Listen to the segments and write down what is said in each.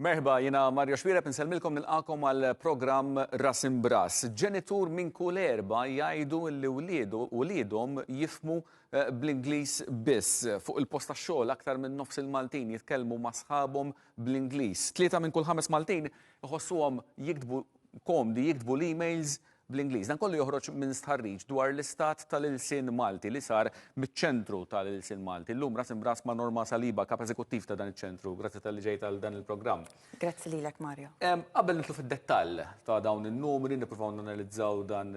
Merħba, jiena Mario Xuereb insellmilkom nilqakom għal programm Ras Imbras. Ġenitur minn kull erba' jgħidu li wliedu wliedhom jifhmu eh, bl-Ingliż biss. Fuq il-post tax-xogħol aktar minn nofs il-Maltin jitkellmu ma' sħabhom bl-Ingliż. Tlieta minn kull ħames Maltin iħossuhom jiktbu komdi jiktbu l-emails bl-Ingliż. Dan kollu joħroġ minn stħarriġ dwar l-istat tal-ilsien Malti li sar miċ-Ċentru tal-Ilsien Malti. Illum ras imbras ma' Norma Saliba, kap eżekuttiv ta' dan iċ-ċentru. Grazzi talli ġejt għal dan il-programm. Grazzi lilek, Mario. Qabel nidħlu fid-dettall ta' dawn in-numri, nippruvaw nanalizzaw dan,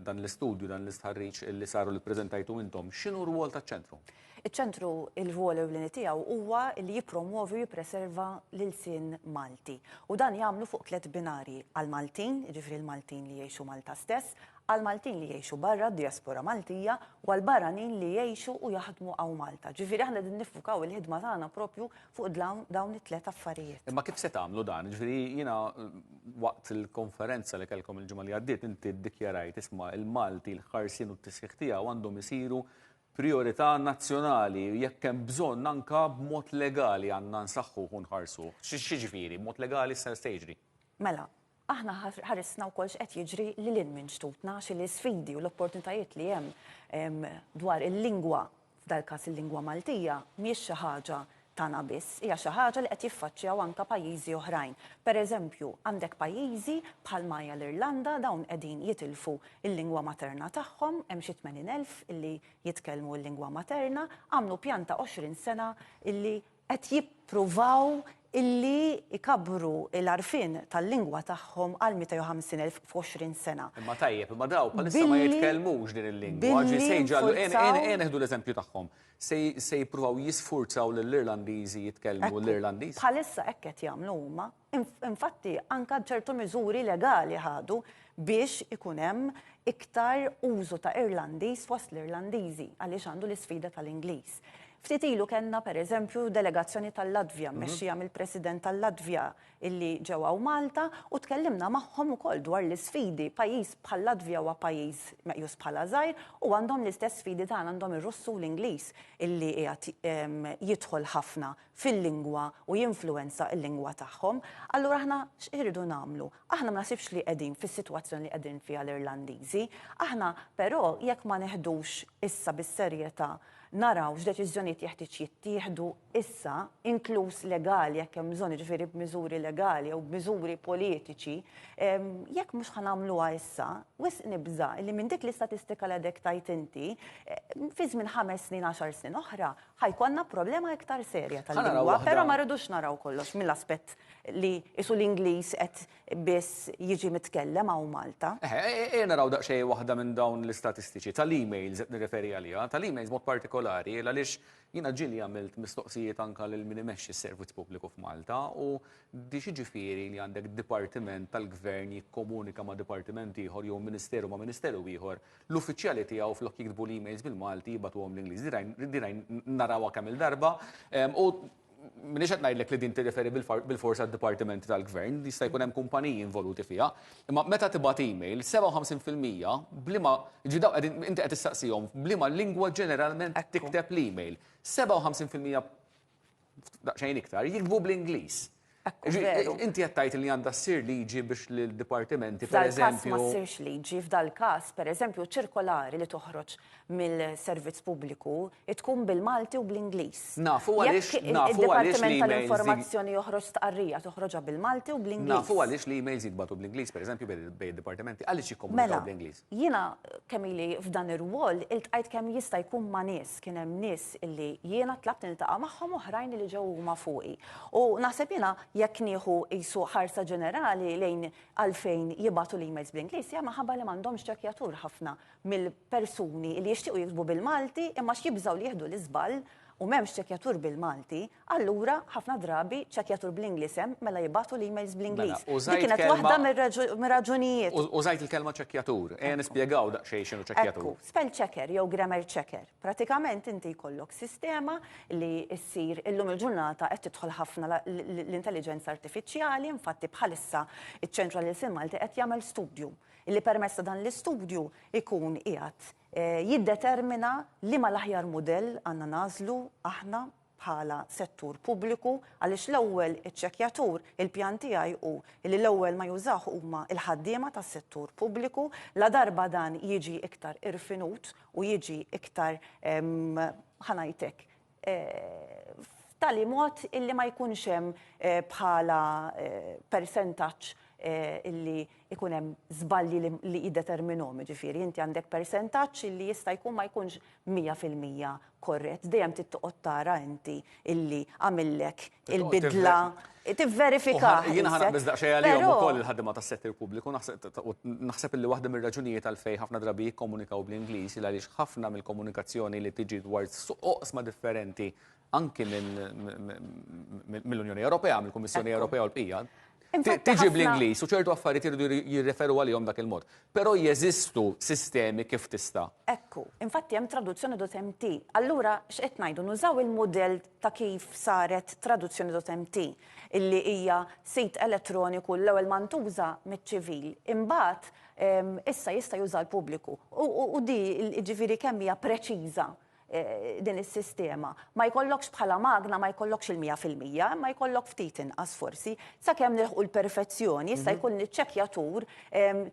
dan l-istudju, dan l-istħarriġ li sar u li ppreżentajtu intom, x'inhu r-rwol taċ-ċentru? Iċ-ċentru il-rwol ewlieni tiegħu huwa li jippromwovi u jippreserva l-ilsien Malti. U dan jagħmlu fuq tlett binarji, għall-Maltin, jiġifieri l-Maltin li jgħixu Malta stess, għall-Maltin li jgħixu barra, d-dijaspora Maltija, u għall-barranin li jgħixu u jaħdmu hawn Malta. Ġifieri aħna qegħdin niffukaw il-ħidma tagħna propju fuq dawn it-tlett affarijiet. Imma kif se tagħmlu dan? Jiġifieri jiena waqt il-konferenza li kellkom il-ġimgħa li għaddiet inti ddikjarajt isma' il-Malti, l-ħarsien u t-tisħiħ tiegħu għandhom isiru Prijorità nazzjonali, jekk hemm bżonn anke b'mod legali għandna nsaħħuh u nħarsuh. X'jiġifieri, b'mod legali issa se jiġri? Mela, aħna ħarisna wkoll x'qed jiġri lil hinn minn xtutna għax l-isfidi u l-opportunitajiet li hemm dwar il-lingwa, f'dal-każ il-lingwa Maltija, mhijiex xi ħaġa tagħna biss, hija xi ħaġa li qed jiffaċċjaw anke pajjiżi oħrajn. Per eżempju, għandek pajjiżi bħalma hija l-Irlanda, dawn qegħdin jitilfu l-lingwa materna tagħhom, hemm xi 80,000 illi jitkellmu l-lingwa materna, għamlu pjan ta' 20 sena illi qed jippruvaw illi jkabbru l-għarfien tal-lingwa tagħhom għal 250,000 f'20 sena. Imma tajjeb, imma daw bħalissa ma jitkellmux din il-lingwa, ġi se jġagħlu, ejja neħdu l-eżempju tagħhom. Se jippruvaw jisfurzaw lill-Irlandiżi jitkellmu l-Irlandiż? Bħalissa hekk qed jagħmlu huma. Infatti anke ċertu miżuri legali ħadu biex ikun hemm iktar użu ta' Irlandiż fost l-Irlandiżi għaliex għandu l-isfida tal-Ingliż. Ftit ilu kellna pereżempju delegazzjoni tal-Latvja mmexxija mill-President tal-Latvja illi ġew hawn Malta u tkellimna magħhom ukoll dwar l-isfidi. Pajjiż bħal-Latvja huwa pajjiż meqjus bħala żgħir u għandhom l-istess sfidi tagħna, għandhom ir-Russu u l-Ingliż illi qiegħed jidħol ħafna fil-lingwa u jinfluwenza l-lingwa tagħhom. Allura aħna x'irridu nagħmlu? Aħna ma naħsibx li qegħdin fis-sitwazzjoni li qegħdin fiha l-Irlandiżi. Aħna però jekk ma neħdux issa bis-serjetà naraw x'deċiżjonijiet jeħtieġ jittieħdu issa, inkluż legali jekk hemm bżonn, jiġifieri b'miżuri legali jew b'miżuri politiċi, jekk mhux ħa nagħmluha issa, wisq nibża' li minn dik l-istatistika li għadek tajt inti, fi żmien ħames snin, għaxar snin oħra, ħa jkollna problema iktar serja tal-lingwa. Però ma rridux naraw kollox mill-aspett li qisu l-Ingliż qed biss jiġi mitkellem hawn Malta. Eħe, ejja naraw daqsxejn waħda minn dawn l-istatistiċi, tal-emails qed nirreferi għaliha, tal-emails mod partikolari, għaliex jiena ġieli għamilt mistoqsijiet anke lil min imexxi s-servizz pubbliku f'Malta u di x'jiġifieri li għandek dipartiment tal-gvern jikkomunika ma' dipartiment ieħor jew ministeru ma' ministeru ieħor, l-uffiċjali tiegħu flok jiktbu l-emails bil-Malti jibagħtuhom bl-Ingliż. Di narawha kemm-il darba u M'iniex qed ngħidlek li din tirreferi bilfors għad-dipartimenti tal-gvern, jista' jkun hemm kumpaniji involuti fiha. Imma meta tibgħat email, 57% b'liema, jiġifieri dawn qegħdin inti qed issaqsihom b'liema lingwa ġeneralment tikteb l-email. 57% daqsxejn iktar jiktbu bl-Ingliż. Inti qed tgħid li għandha ssir liġi biex l-dipartimenti pereżempju. Ma ssirx liġi f'dal-każ, pereżempju, ċirkolari li toħroġ mill-servizz pubbliku tkun bil-Malti u bl-Ingliż. Nafu għaliex nafu għaliex l-Dipartiment tal-Informazzjoni joħroġ stqarrija toħroġha bil-Malti u bl-Ingliż. Nafu għaliex l-emails jintbagħtu bl-Ingliż, pereżempju, bejn id-dipartimenti, għaliex jikkomunikaw mela, bl-Ingliż. Jiena kemm ili f'dan ir-rwol iltqajt kemm jista' jkun ma' nies, kien hemm nies illi jiena tlabt niltaqa' magħhom oħrajn li ġew huma fuqi. U naħseb jiena jekk nieħu qisu ħarsa ġenerali lejn għalfejn jibagħtu l-emails bl-Ingliż hija minħabba li m'għandhomx ċekkjatur ħafna mill-persuni li jixtiequ jiktbu bil-Malti imma għax jibżgħu li jieħdu l-iżball u m'hemmx ċekkjatur bil-Malti, allura ħafna drabi ċekkjatur bl-Ingliż hemm mela jibagħtu l-emails bl-Ingliż. Mela, Dik kienet waħda mir-raġunijiet. Użajt il-kelma ċekkjatur. Ejja nispjegaw daqsxejn x'inhu ċekkjatur. Ekku, spell checker jew grammar checker. Pratikament inti jkollok sistema li ssir illum il-ġurnata qed tidħol ħafna l-intelliġenza artifiċjali, infatti bħalissa iċ-Ċentru għall-Ilsien Malti qed jagħmel studju li permezz ta' dan l-istudju jkun qiegħed jiddetermina liema l-aħjar mudell għandna nagħżlu aħna. bħala settur pubbliku għaliex l-ewwel iċ-ċekkjatur, il-pjan tiegħi hu li l-ewwel ma jużah huma l-ħaddiema tas-settur pubbliku, ladarba dan jiġi iktar irfinut u jiġi iktar ħa ngħid hekk f'tali mod illi ma jkunx hemm bħala persentaġġ illi ikun hemm żbalji li jiddeterminhom, jiġifieri inti għandek persentaġġ illi jista' jkun ma jkunx 100% korrett. Dejjem trid toqgħod tara inti illi għamillek il-bidla tivverifika. Jiena ħa naqbeż daqsxejn għalihom ukoll il-ħaddiema tas-settur pubbliku, naħseb illi waħda mir-raġunijiet għalfejn ħafna drabi jikkomunikaw bl-Ingliż il għaliex ħafna mill-komunikazzjoni li tiġi dwar oqsma differenti anki mill-Unjoni Ewropea, mill-Kummissjoni Ewropea u l-bqija, tiġi bl-Ingliż u ċertu affarijiet iridu jirreferu għalihom dak il-mod. Però jeżistu sistemi kif tista'. Ekku, infatti hemm traduzzjoni.mt. Allura x'qed ngħidu nużaw il-mudell ta' kif saret traduzzjoni.mt illi hija sit elettroniku l-ewwel ma ntuża miċ-ċivil. Imbagħad issa jista' juża l-pubbliku. U di jiġifieri kemm hija preċiża din is-sistema. Ma jkollokx bħala magna ma jkollokx il-100%, imma jkollok ftit inqas forsi, sakemm nilħqu l-perfezzjoni, jista' jkun li ċ-ċekkjatur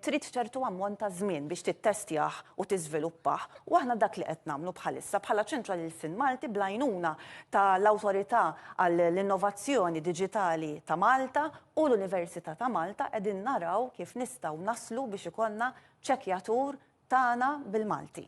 trid ċertu ammont ta' żmien biex tittestjah u tiżviluppah. U aħna dak li qed nagħmlu bħalissa bħala Ċentru għall-Ilsien Malti bl-għajnuna tal-Awtorità għall-Innovazzjoni Diġitali ta' Malta u l-Università ta' Malta qegħdin naraw kif nistgħu naslu biex ikollna ċekkjatur tagħna bil-Malti.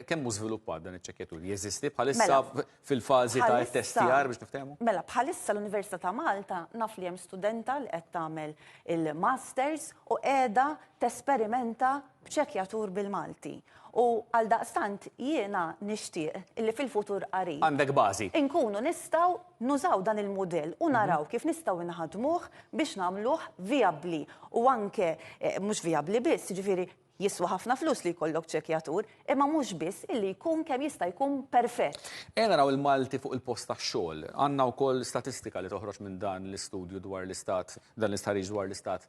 Kemm hu żviluppat dan iċ-ċekkjatur? Jeżisti bħalissa mela, fil-fażi ta' testjar biex niftehmu? Mela, bħalissa l-Università ta' Malta naf li hemm studenta li qed tagħmel il-masters u qiegħda tesperimenta b'ċekkjatur bil-Malti. U għaldaqstant jiena nixtieq illi fil-futur qarib. Għandek bażi. Inkunu nistgħu nużaw dan il-mudell u naraw kif nistgħu nħadmuh biex nagħmluh vijabbli u anke eh, mhux vijabbli biss, jiġifieri Jiswa ħafna flus li jkollok ċekkjatur, imma mhux biss, illi jkun kemm jista' jkun perfett. Ejja naraw il-Malti fuq il-post tax-xogħol. Għandna wkoll statistika li toħroġ minn dan l-istudju dwar l-istat, dan l-istħarriġ dwar l-istat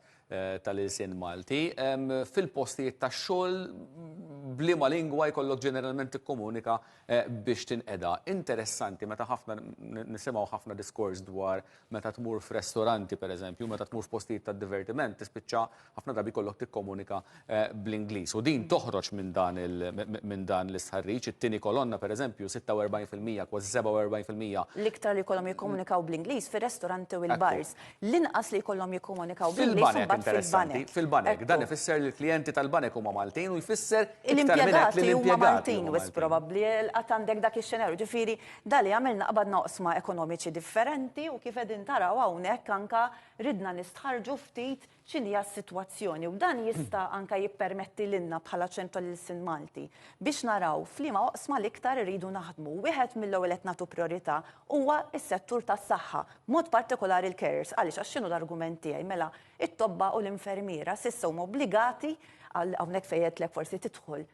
tal-ilsien Malti. Fil-postijiet tax-xogħol b'liema lingwa jkollok ġeneralment tikkomunika biex tinqeda. Interessanti meta ħafna nisimgħu ħafna diskors dwar meta tmur f'restoranti pereżempju, meta tmur f'postijiet tad-divertiment tispiċċa ħafna drabi jkollok tikkomunika bl-Ingliż. U din toħroġ minn dan minn dan l-istħarriġ. It-tieni kolonna, pereżempju, 46%, kważi 47%. L-iktar li jkollhom jikkomunikaw bl-Ingliż fir-restoranti u l-bars. L-inqas li jkollhom jikkomunikaw bl-Ingliż imbagħad fil-banek. Fil-banek. Dan ifisser li l-klijenti tal-banek huma Maltin u jfisser iktar minn hekk li l-impjegati huma Maltin wisq probabbli qatt għandek dak ix-xenarju. Ġifieri dan li għamilna qbadna oqsma ekonomiċi differenti u kif qegħdin taraw hawnhekk anke ridna nistħarrġu ftit x'inhija s-sitwazzjoni u dan jista' anke jippermetti lilna bħala Ċentru tal-Ilsien Malti biex naraw f'liema oqsma l-iktar irridu naħdmu. Wieħed mill-ewwel qed nagħtu prijorità huwa s-settur tas-saħħa, b'mod partikolari l-carers. Għaliex? Għax x'inhu l-argument tiegħi? Mela, it-tobba u l-infermiera s'issa huma obbligati għal hawnhekk fejn għedtlek forsi tidħol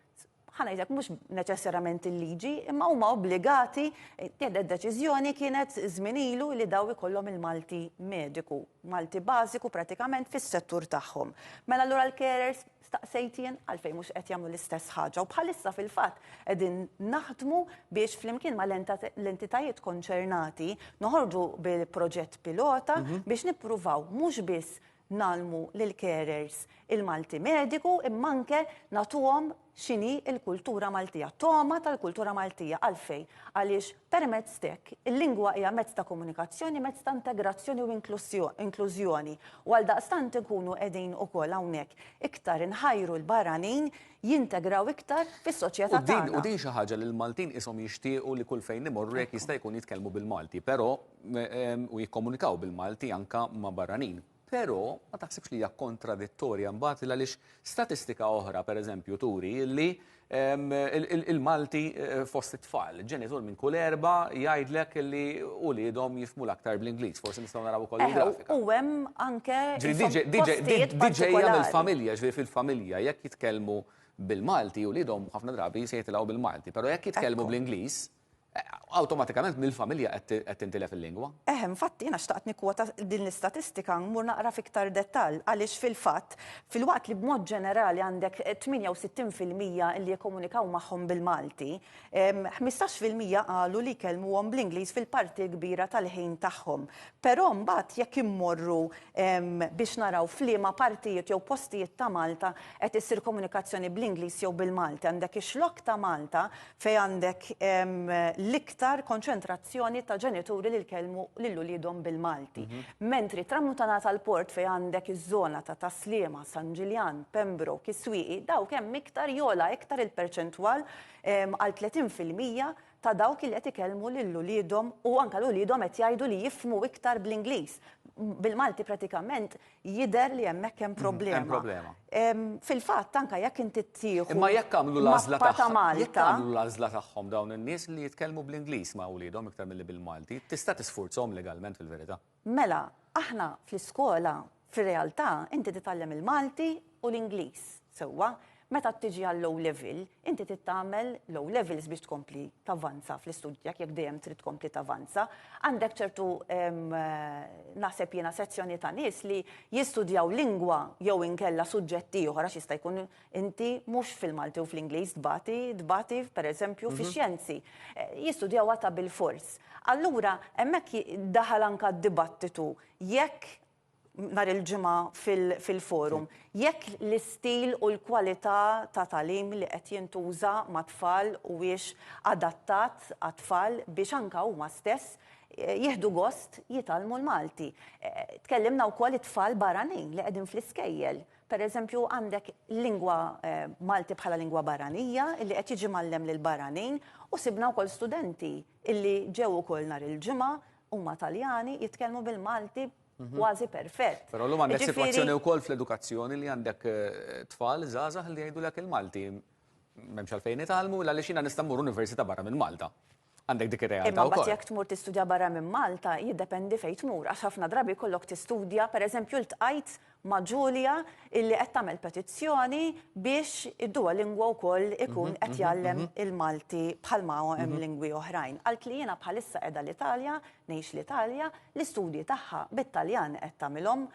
ħa ngħidlek mhux neċessarjament il-liġi, imma huma obbligati, tieħdet deċiżjoni kienet żmien ilu li daw ikollhom il-Malti mediku, Malti bażiku pratikament fis-settur tagħhom. Mela allura l-carers staqsejt jien għalfejn mhux qed jagħmlu l-istess ħaġa u bħalissa fil-fatt qegħdin naħdmu biex flimkien ma l-entitajiet konċernati noħorġu bil-proġett pilota mhm. biex nippruvaw mhux biss ngħallmu lill-carers il-Malti mediku imma anke nagħtuhom x'inhi l-kultura Maltija, togħma tal-kultura Maltija. Għalfejn? Għaliex permezz t'hekk il-lingwa hija mezz ta' komunikazzjoni, mezz ta' integrazzjoni u inklużjoni. U għaldaqstant inkunu qegħdin ukoll hawnhekk iktar inħajru l-barranin jintegraw iktar fis-soċjetà tagħna. U din xi ħaġa li l-Maltin qishom jixtiequ li kull fejn imorru jekk jista' jkun jitkellmu bil-Malti, però u jikkomunikaw bil-Malti anke ma' barranin. Però ma taħsibx li hija kontradittorja mbagħad il għaliex statistika oħra pereżempju turi li il-Malti eh, fost it-tfal, ġenitur minn kull erba jgħidlek li uliedhom jifmu l-aktar bl-Ingliż, forsi nistgħu naraw ukoll il-grafika. U hemm anke Diġejja mill-familja, ġifieri fil-familja jekk jitkellmu bil-Malti uliedhom ħafna drabi se jitilgħu bil-Malti, però jekk jitkellmu bl-Ingliż. Awtomatikament mill-familja qed tintilef il-lingwa. Eħe, infatti jiena xtaqt nikkwota din l-istatistika nmur naqra f'iktar dettall għaliex fil-fatt, filwaqt li b'mod ġenerali għandek 68% li jikkomunikaw magħhom bil-Malti, 15% qalu li jkellmuhom bl-Ingliż fil-parti l-kbira tal-ħin tagħhom. Però mbagħad jekk immorru biex naraw f'liema partijiet jew postijiet ta' Malta qed issir komunikazzjoni bl-Ingliż jew bil-Malti, għandek ix-Xlokk ta' Malta fejn għandek l-iktar konċentrazzjoni ta' ġenituri li jkellmu lil uliedhom bil-Malti. Mentri t-Tramuntana tal-Port fejn għandek iż-żona ta' Tas-Sliema, San Ġiljan, Pembroke, is-Swieqi, dawk hemm iktar jogħla iktar il-perċentwal għal 30% ta' dawk li qed ikellmu lil uliedhom u anke l-uliedhom qed jgħidu li jifhmu iktar bl-Ingliż. Bil-Malti pratikament jidher li hemmhekk hemm problema. Hemm problema. Fil-fatt anke jekk inti tieħu Imma jekk għamlu l-għażla tagħhom, jekk għamlu l-għażla tagħhom dawn in-nies li jitkellmu bl-Ingliż ma' wliedhom iktar milli bil-Malti, tista' tisfurzhom legalment fil-verità? Mela, aħna fl-iskola, fir-realtà, inti titgħallem il-Malti u l-Ingliż, sewwa? Meta tiġi għall-O Level, inti trid tagħmel l-O Levels biex tkompli tavvanza fl-istudji tiegħek jekk dejjem trid tkompli tavanza. Għandek ċertu naħseb jiena sezzjoni ta' nies li jistudjaw lingwa jew inkella suġġett ieħor għax jista' jkun inti mhux fil-Malti u fl-Ingliż tbati, tbati pereżempju fix-xjenzi. Jistudjawha ta' bilfors. Allura hemmhekk daħal anke d-dibattitu jekk nhar il-Ġimgħa fil-forum, jekk l-istil u l-kwalità ta' tagħlim li qed jintuża mat-tfal huwiex adattat għat-tfal biex anke huma stess jieħdu gost jitgħallmu l-Malti. Tkellimna wkoll it-tfal barranin li qegħdin fl-iskejjel. Per eżempju, għandek lingwa Malti bħala lingwa barranija li qed jiġi mgħallem lill-barranin u sibna wkoll studenti illi ġew ukoll nhar il-Ġimgħa huma Taljani jitkellmu bil-Malti kważi perfett. Però llum għandek sitwazzjoni wkoll fl-edukazzjoni li għandek tfal żgħażagħ li jgħidulek il-Malti m'hemmx għalfejn nitgħallmu għaliex jiena nista' mmur università barra minn Malta. Għandek dik ir-realtà wkoll. Imma mbagħad jekk tmur tistudja barra minn Malta jiddependi fejn tmur għax ħafna drabi jkollok tistudja, pereżempju ltqajt ma' Julia illi qed tagħmel petizzjoni biex id-Duolingo wkoll ikun qed jgħallem il-Malti bħalma hemm lingwi oħrajn. Qaltli jiena bħalissa qiegħda l-Italja, ngħix l-Italja, l-istudji tagħha bit-Taljan qed tagħmilhom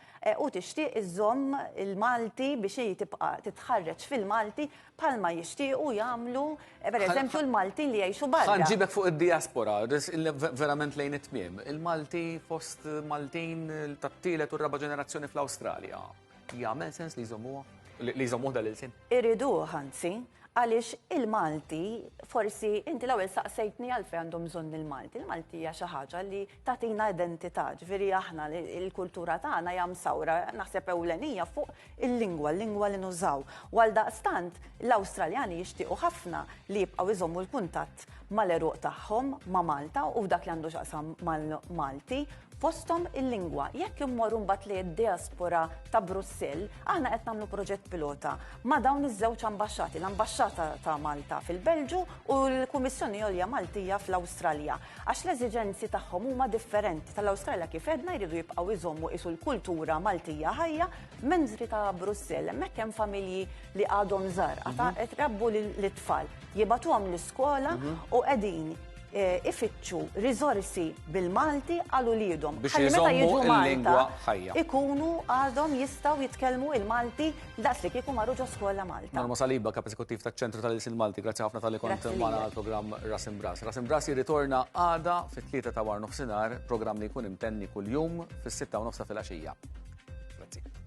u tixtieq iżżomm il-Malti biex hi tibqa' titħarreġ fil-Malti bħalma jixtiequ jagħmlu pereżempju l-Maltin li jgħixu barra. Ħa nġibek fuq id-diaspora, verament lejn it-tmiem. Il-Malti fost Maltin tat-tielet u r-raba' ġenerazzjoni fl-Awstralja. Jagħmel sens li jżommuha? Li jżommuh dal-ilsien? Iriduh anzi, għaliex il-Malti forsi inti l-ewwel saqsejtni għalfejn għandhom bżonn il-Malti. Il-Malti hija xi ħaġa li tagħtina identità, ġifieri aħna l-kultura tagħna hija msawra naħseb ewlenija fuq il-lingwa, l-lingwa li nużaw. U għaldaqstant, l-Awstraljani jixtiequ ħafna li jibqgħu jżommu l-kuntatt mal-għeruq tagħhom ma' Malta u f'dak li għandu x'jaqsam mal-Malti, fosthom il-lingwa. Jekk immorru mbagħad lejn id-diaspora ta' Brussell, aħna qed nagħmlu proġett pilota ma' dawn iż-żewġ ambaxxati, l-Ambaxxata ta' Malta fil-Belġu u l-Kummissjoni Għolja Maltija fl-Awstralja. Għax l-eżiġenzi tagħhom huma differenti. Tal-Awstralja kif għedna jridu jibqgħu jżommu qisu l-kultura Maltija ħajja, mentri ta' Brussell hemmhekk hemm familji li għadhom żgħar, għata qed rabbu lit-tfal, jibagħtuhom l-iskola u qegħdin ifittxu riżorsi bil-Malti għal uliedhom. Biex jżommu l-lingwa ħajja. Ikunu għadhom jistgħu jitkellmu il-Malti daqs li kieku marru ġo skola Malta. Norma Saliba, kap eżekuttiv taċ-Ċentru tal-Ilsien Malti, grazzi ħafna talli kont magħna għall-programm Ras Imbras. Ras Imbras jirritorna għada fit-tlieta ta' war nofsinhar, programm li jkun imtenni kuljum fis-sitta u nofs ta' filgħaxija. Grazzi.